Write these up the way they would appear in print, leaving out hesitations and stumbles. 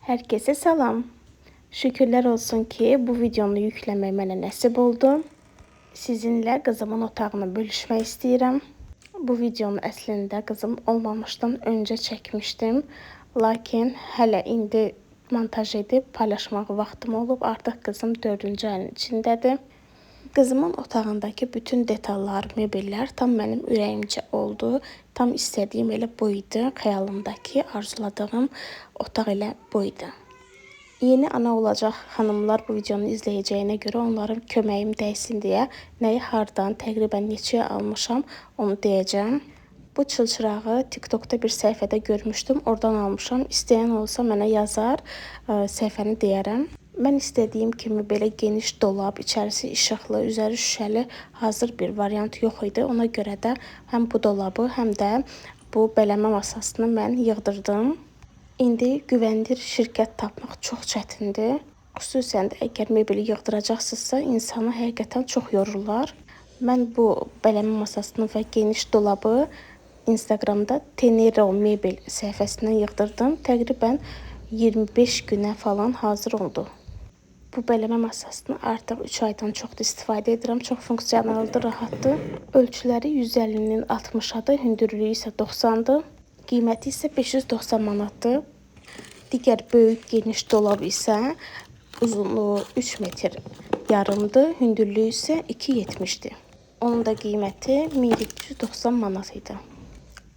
Herkese salam. Şükürlər olsun ki, bu videonu yükləmək mənə nəsib oldu. Sizinlə qızımın otağını bölüşmək istəyirəm. Bu videonu əslində qızım olmamışdan öncə çəkmişdim. Lakin hələ indi montaj edib paylaşmağa vaxtım olub. Artıq qızım 4-cü ayın içindədir. Qızımın otağındakı bütün detallar, mebellər tam mənim ürəyimcə oldu. Tam istədiyim elə bu idi. Xəyalımdakı, arzuladığım otaq elə bu idi. Yeni ana olacaq xanımlar bu videonu izləyəcəyinə görə onların köməyim dəysin deyə nəyi hardan, təqribən neçəyə almışam onu deyəcəm. Bu çılçırağı TikTokda bir səhifədə görmüşdüm, oradan almışam. İstəyən olsa mənə yazar, səhifəni deyərəm. Mən istədiyim kimi belə geniş dolab, içərisi işıqlı, üzəri şüşəli hazır bir variant yox idi. Ona görə də həm bu dolabı, həm də bu bələmə masasını mən yığdırdım. İndi güvənilir şirkət tapmaq çox çətindir. Xüsusən də əgər mebeli yığdıracaqsınızsa, insanı həqiqətən çox yorurlar. Mən bu bələmə masasını və geniş dolabı Instagramda Tenero Mebel səhifəsindən yığdırdım. Təqribən 25 günə falan hazır oldu. Bu bələmə masasını artıq 3 aydan çoxdur istifadə edirəm. Çox funksionaldır, rahatdır. Ölçüləri 150-nin 60-adır, hündürlüyü isə 90-dır. Qiyməti isə 590 manatdır. Digər böyük geniş dolab isə uzunluğu 3 metr yarımdır, hündürlüyü isə 2,70-dir. Onun da qiyməti 1790 manat idi.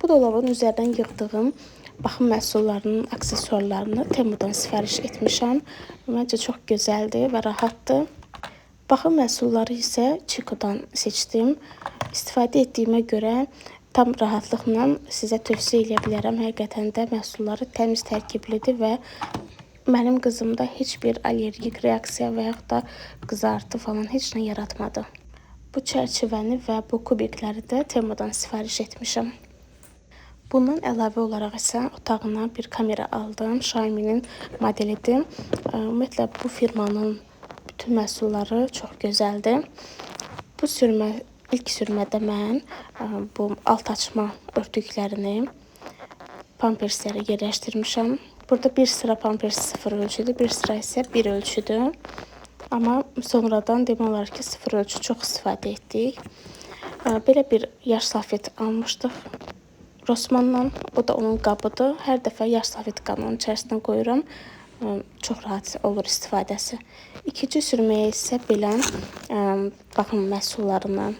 Bu dolabın üzərindən yığdığım baxım məhsullarının aksesuarlarını Temudan sifariş etmişəm. Məncə çox gözəldir və rahatdır. Baxım məhsulları isə Chico'dan seçdim. İstifadə etdiyimə görə tam rahatlıqla sizə tövsiyə eləyə bilərəm. Həqiqətən də məhsulları təmiz tərkiblidir və mənim qızımda heç bir allergik reaksiya və yaxud da qızartı falan heç nə yaratmadı. Bu çərçivəni və bu kubikləri də Temudan sifariş etmişəm. Bundan əlavə olaraq isə otağına bir kamera aldım. Xiaomi-nin modelidir. Ümumiyyətlə bu firmanın bütün məhsulları çox gözəldir. Bu sürmə, ilk sürmədə mən bu alt açma örtüklərini pamperslərə yerləşdirmişəm. Burada bir sıra pampers 0 ölçüdür, bir sıra isə 1 ölçüdür. Amma sonradan demək olar ki, 0 ölçü çox istifadə etdik. Belə bir yaş salfet almışdıq Rossmanndan. O da onun qabıdır. Hər dəfə yaş salfetkanı onun içərisinə qoyuram. Çox rahat olur istifadəsi. İkinci sürməyə isə belə baxım məhsullarını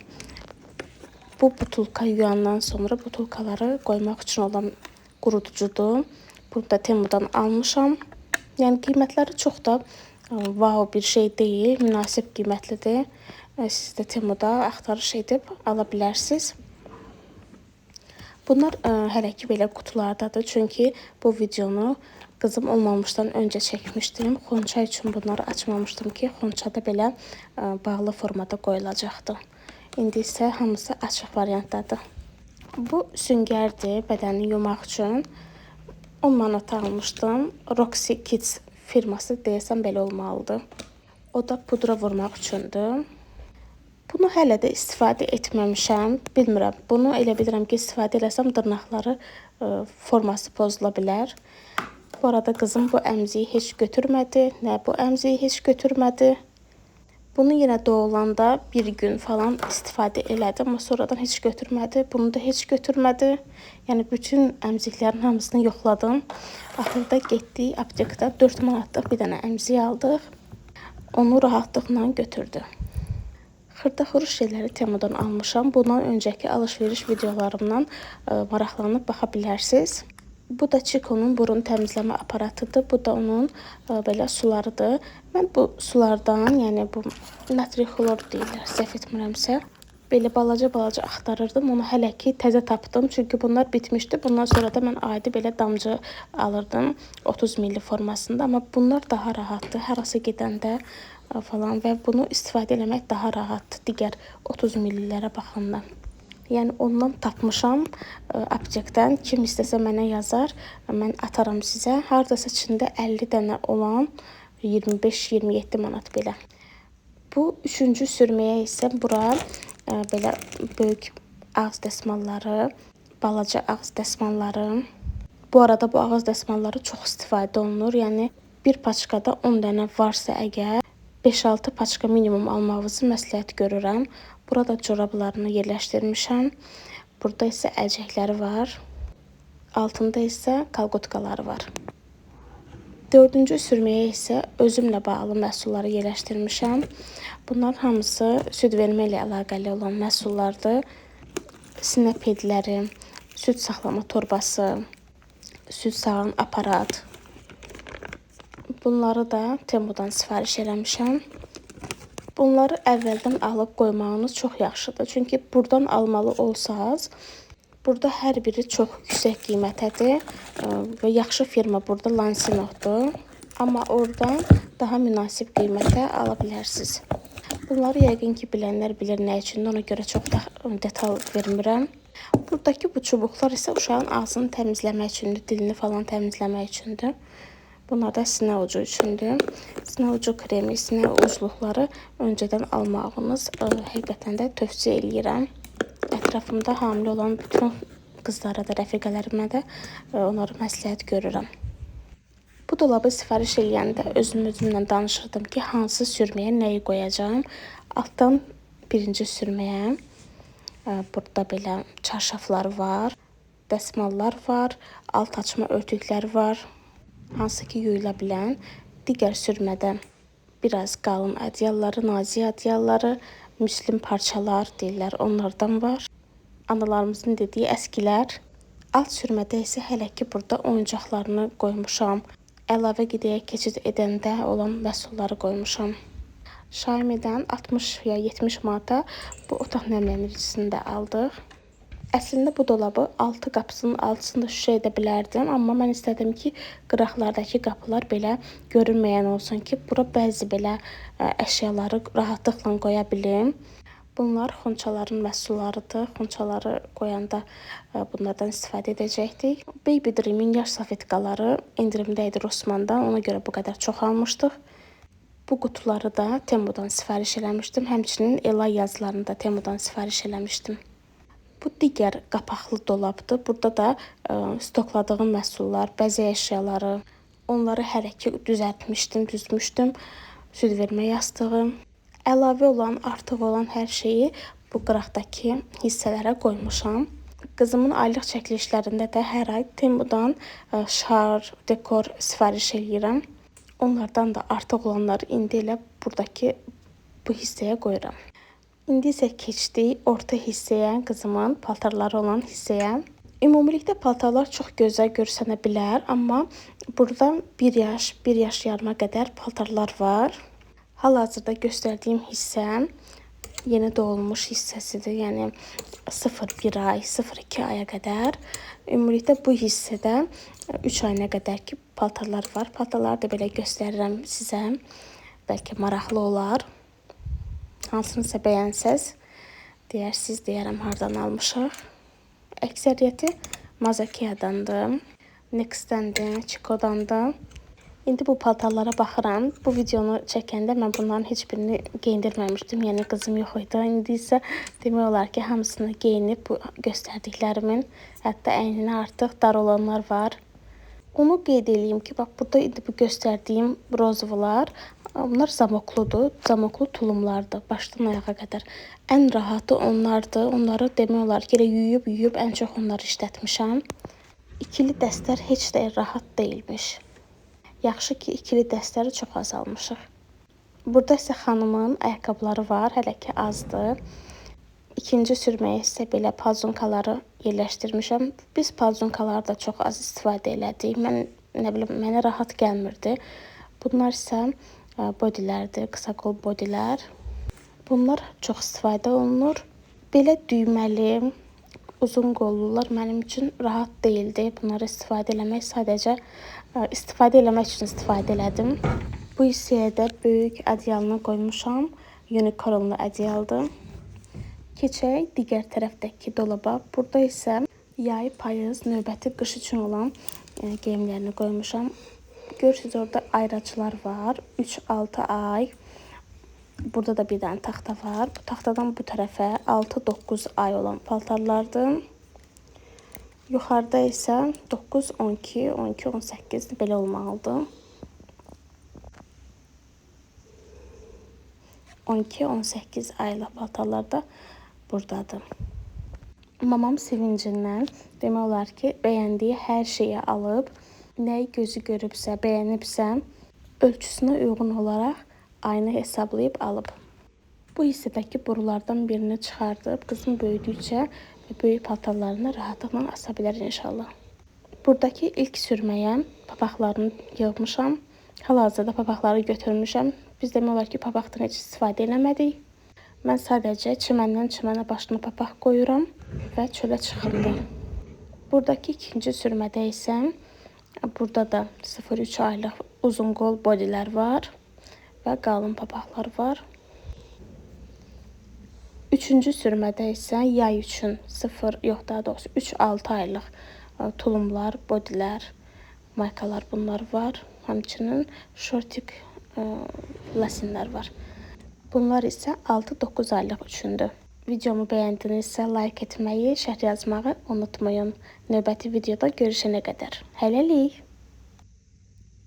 bu butulka yuyandan sonra butulkaları qoymaq üçün olan quruducudur. Bunu da Temudan almışam. Yəni qiymətləri çox da wow bir şey deyil, münasib qiymətlidir. Siz də Temuda axtarış edib ala bilərsiniz. Bunlar hələ ki belə qutulardadır. Çünki bu videonu qızım olmamışdan öncə çəkmişdim. Xonça üçün bunları açmamışdım ki, xonçada belə bağlı formada qoyulacaqdı. İndi isə hamısı açıq variantdadır. Bu süngərdir bədəni yumaq üçün. 10 manata almışdım. Roxy Kids firması deyəsən belə olmalıdır. O da pudra vurmaq üçündür. Bunu hələ də istifadə etməmişəm. Bilmirəm. Bunu elə bilirəm ki, istifadə eləsəm dırnaqları forması pozula bilər. Bu arada qızım bu əmziyi heç götürmədi. Nə bu əmziyi heç götürmədi. Bunu yenə doğulanda bir gün falan istifadə elədi, amma sonradan heç götürmədi. Bunu da heç götürmədi. Yəni bütün əmziklərin hamısını yoxladım. Axırda getdik aptekdə 4 manatlıq bir dənə əmzik aldıq. Onu rahatlıqla götürdü. Xırda-xuruş şeyləri Temudan almışam. Bundan öncəki alış-veriş videolarımdan maraqlanıb baxa bilərsiniz. Bu da Chico'nun burun təmizləmə aparatıdır. Bu da onun belə sularıdır. Mən bu sulardan, yəni bu natri xlor deyirlər, səhv etmirəmsə, belə balaca-balaca axtarırdım. Onu hələ ki təzə tapdım. Çünki bunlar bitmişdi. Bundan sonra da mən adi belə damcı alırdım 30 milli formasında. Amma bunlar daha rahatdır. Harasa gedəndə falan və bunu istifadə eləmək daha rahatdır digər 30 millilərə baxanda. Yəni ondan tapmışam aptekdən. Kim istəsə mənə yazar, mən ataram sizə. Hardasa içində 50 dənə olan 25-27 manat belə. Bu üçüncü sürməyə isə bura belə böyük ağız dəsmalları, balaca ağız dəsmalları, Bu arada bu ağız dəsmalları çox istifadə olunur. Yəni bir paçkada 10 dənə varsa əgər 5-6 paçka minimum almağınızı məsləhət görürəm. Burada corablarını yerləşdirmişəm. Burada isə əlcəkləri var. Altında isə kalqotkaları var. Dördüncü sürməyə isə özümlə bağlı məhsulları yerləşdirmişəm. Bunların hamısı süd vermə ilə əlaqəli olan məhsullardır. Sinə pedləri, süd saxlama torbası, süd sağan aparat. Bunları da Temudan sifariş eləmişəm. Bunları əvvəldən alıb qoymağınız çox yaxşıdır. Çünki buradan almalı olsaz, burada hər biri çox yüksək qiymətədir və yaxşı firma burada Lansinohdur. Amma oradan daha münasib qiymətə ala bilərsiniz. Bunları yəqin ki, bilənlər bilir nə üçündür, ona görə çox da detal vermirəm. Buradakı bu çubuqlar isə uşağın ağzını təmizləmək üçündür, dilini falan təmizləmək üçündür. Bunlar da sinə ucu üçündür. Sinə ucu kremi, sinə ucluqları öncədən almağınız həqiqətən də tövsiyə eləyirəm. Ətrafımda hamilə olan bütün qızlara da, rəfiqələrimə də onları məsləhət görürəm. Bu dolabı sifariş eləyəndə özüm-özümlə danışırdım ki, hansı sürməyə nəyi qoyacağam. Altdan birinci sürməyə burada belə çarşafları var, dəsmallar var, alt açma örtükləri var, hansı ki yuyula bilən. Digər sürmədə biraz qalın ədyalları, nazik ədyalları, müslim parçalar deyirlər, onlardan var. Analarımızın dediyi əskilər. Alt sürmədə isə hələ ki burada oyuncaqlarını qoymuşam. Əlavə qidaya keçid edəndə olan məhsulları qoymuşam. Xiaomi-dən 60 ya 70 manata bu otaq nəmləndiricisini də aldıq. Əslində bu dolabı 6 qapısının altısını da şüşə edə bilərdim, amma mən istədim ki, qıraqlardakı qapılar belə görünməyən olsun ki, bura bəzi belə əşyaları rahatlıqla qoya bilim. Bunlar xonçaların məhsullarıdır. Xonçaları qoyanda bunlardan istifadə edəcəkdik. Baby Dream-in yaş salfetkaları endirimdə idi Rossmandan, ona görə bu qədər çox almışdıq. Bu qutuları da Temudan sifariş eləmişdim. Həmçinin Elay yazılarını da Temudan sifariş eləmişdim. Bu digər qapaqlı dolabdır. Burada da stokladığım məhsullar, bəzək əşyaları, onları hələ ki düzəltmişdim, düzmüşdüm. Süd vermə yastığı. Əlavə olan, artıq olan hər şeyi bu qıraqdakı hissələrə qoymuşam. Qızımın aylıq çəkilişlərində də hər ay Temudan şar, dekor sifariş eləyirəm. Onlardan da artıq olanları indi elə buradakı bu hissəyə qoyuram. İndi isə keçdik orta hissəyə, qızımın paltarları olan hissəyə. Ümumilikdə paltarlar çox gözəl görsənə bilər, amma burada 1 yaş, 1 yaş yarıma qədər paltarlar var. Hal-hazırda göstərdiyim hissə yeni doğulmuş hissəsidir. Yəni 0-1 ay, 0-2 aya qədər. Ümumilikdə bu hissədə 3 ayına qədər ki paltarlar var. Paltarları da belə göstərirəm sizə. Bəlkə maraqlı olar. Hansınısa bəyənsəz, deyərsiniz, deyərəm hardan almışıq. Əksəriyyəti Mazakiyadandır, Nextdəndir, Chico'dandır. İndi bu paltarlara baxıram. Bu videonu çəkəndə mən bunların heç birini geyindirməmişdim. Yəni qızım yox idi. İndi isə demək olar ki, hamısını geyinib bu göstərdiklərimin. Hətta əyninə artıq dar olanlar var. Onu qeyd eləyim ki, bax burada indi bu göstərdiyim rozovlar, bunlar zamokludur. Zamoklu tulumlardır, başdan ayağa qədər. Ən rahatı onlardır. Onları demək olar ki, elə yuyub ən çox onları işlətmişəm. İkili dəstlər heç də rahat deyilmiş. Yaxşı ki, ikili dəstləri çox az almışıq. Burada isə xanımın ayaqqabıları var, hələ ki azdır. İkinci sürməyə isə belə pazunkaları yerləşdirmişəm. Biz pazunkaları da çox az istifadə elədik. Mən nə bilim, mənə rahat gəlmirdi. Bunlar isə bodilərdir, qısa qol bodilər. Bunlar çox istifadə olunur. Belə düyməli, uzun qollular mənim üçün rahat deyildi. Bunları istifadə eləmək sadəcə istifadə eləmək üçün istifadə elədim. Bu hissəyə də böyük ədyalını qoymuşam. Unicornlu ədyaldır. Keçək digər tərəfdəki dolaba. Burada isə yay, payız, növbəti qış üçün olan geyimlərini qoymuşam. Görürsünüz, orada ayraclar var. 3-6 ay. Burada da bir dənə taxta var. Bu taxtadan bu tərəfə 6-9 ay olan paltarlardır. Yuxarıda isə 9, 12, 12, 18 belə olmalıdır. 12, 18 aylıq paltarlar da buradadır. Mamam sevincindən demək olar ki, bəyəndiyi hər şeyi alıb, nəyi gözü görübsə, bəyənibsə, ölçüsünə uyğun olaraq ayını hesablayıb alıb. Bu hissədəki borulardan birini çıxardıb, qızım böyüdükcə böyük paltarlarını rahatlıqla asa bilər inşallah. Buradakı ilk sürməyə papaqlarını yığmışam. Hal-hazırda papaqları götürmüşəm. Biz demək olar ki, papaqdan heç istifadə eləmədik. Mən sadəcə çiməndən çimənə başına papaq qoyuram və çölə çıxanda. Buradakı ikinci sürmədə isə burada da 0-3 aylıq uzun qol bodilər var və qalın papaqlar var. Üçüncü sürmədə isə yay üçün 0, yox daha doğrusu 3-6 aylıq tulumlar, bodilər, maykalar bunlar var. Həmçinin şortik lasinlər var. Bunlar isə 6-9 aylıq üçündür. Videomu bəyəndinizsə like etməyi, şərh yazmağı unutmayın. Növbəti videoda görüşənə qədər. Hələlik.